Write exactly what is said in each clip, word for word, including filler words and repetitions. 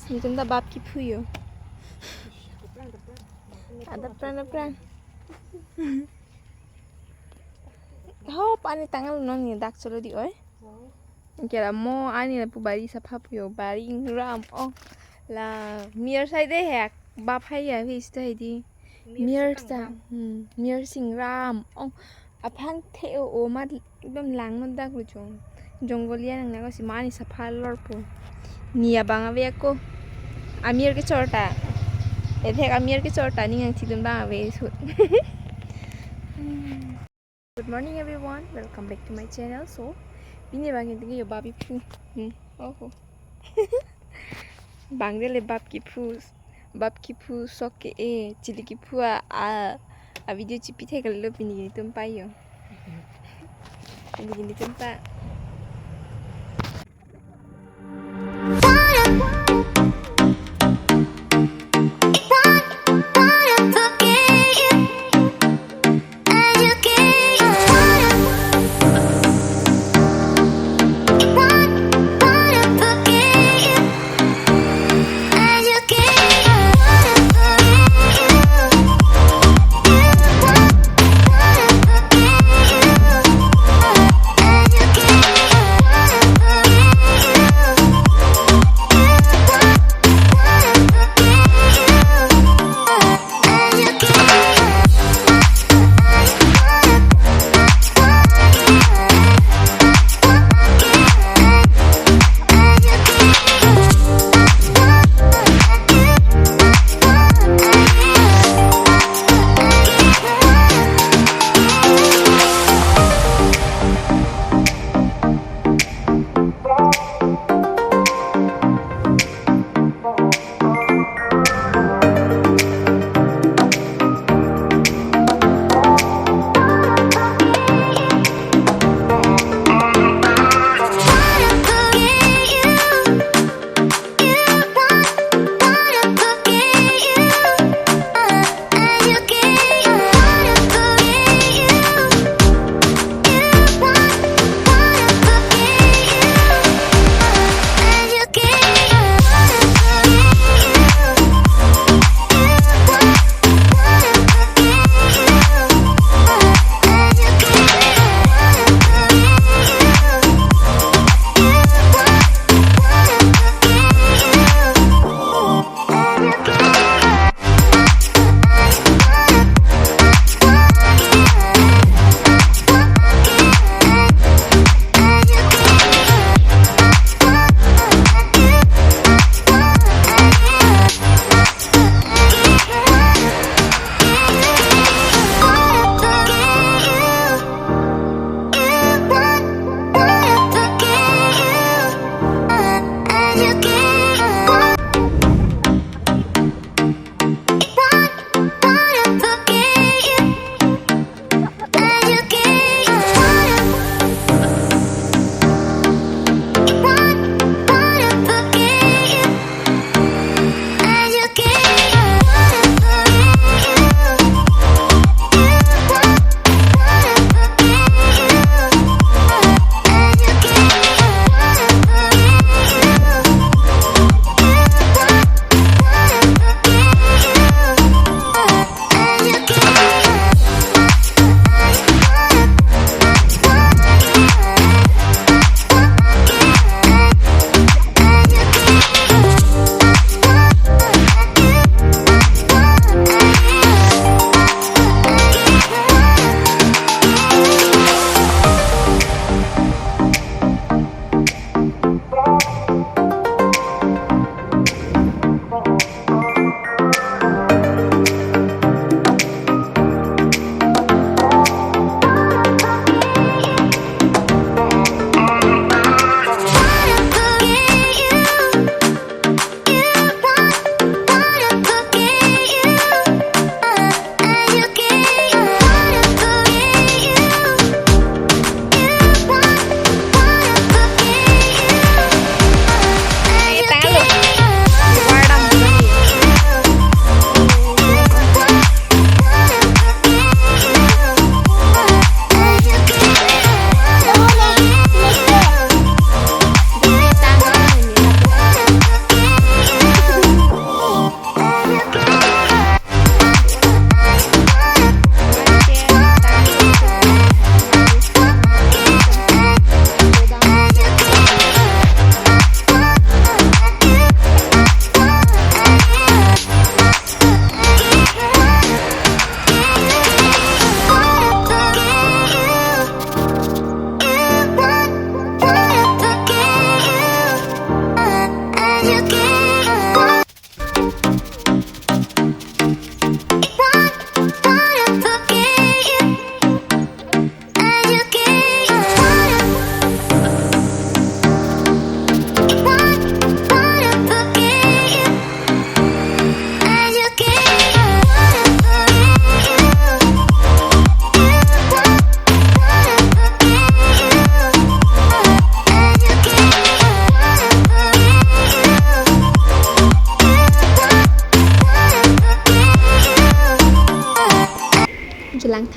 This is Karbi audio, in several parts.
Nelitum ta bap kephu yo. Adap pran apran. Ho, pani tanglo non, ne dak cholo dei oi. Kera mo ani lapu bari sapha pu yo, bari ingram. Oh, la mir side hek, bap hai ya, his ta hedi. Mir ta, hmm, mir singram. Oh, aphan the o, o mat ekdom lang non dak lo chong. Jongol ya nang nang si mani sapha lor po. Ni abang ave ako. Amir kechor ta. Ethek amir kechor ta ning nangthidun abang ave sut. Good morning everyone, welcome back to my channel. So, pini abang ini yo bap kephu. Hmm, oho. Bang dele bap kephu, bap kephu sok ke e, chili kephu a, a, a video chipi thek lo pini nelitum pa yo. Pini nelitum pa.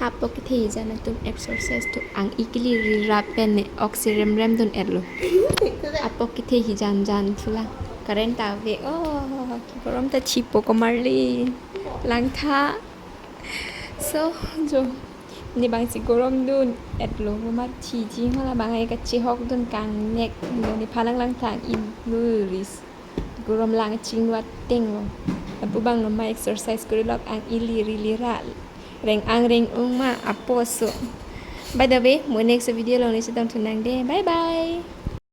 Apo kethe hijan atum exercise thu ang-i kili rirap pen ne oxygen rem rem dun-etlo. Apo kethe hijan jan thulang. Current ta ave. Oh, gorom ta chipo komarli. Langtha. So, jo. Ne bang si gorom dun-etlo. Mama thiji hala bang ai kachehok dun kangnek. Ne phalang langtha in luris. Gorom lang chingwat ting lo. Lapu bang lo ma exercise kuri lok ang-i liri lira. Reng ang reng ung ma apo so. By the way, mo next video along ne chetong thunang de. Bye bye.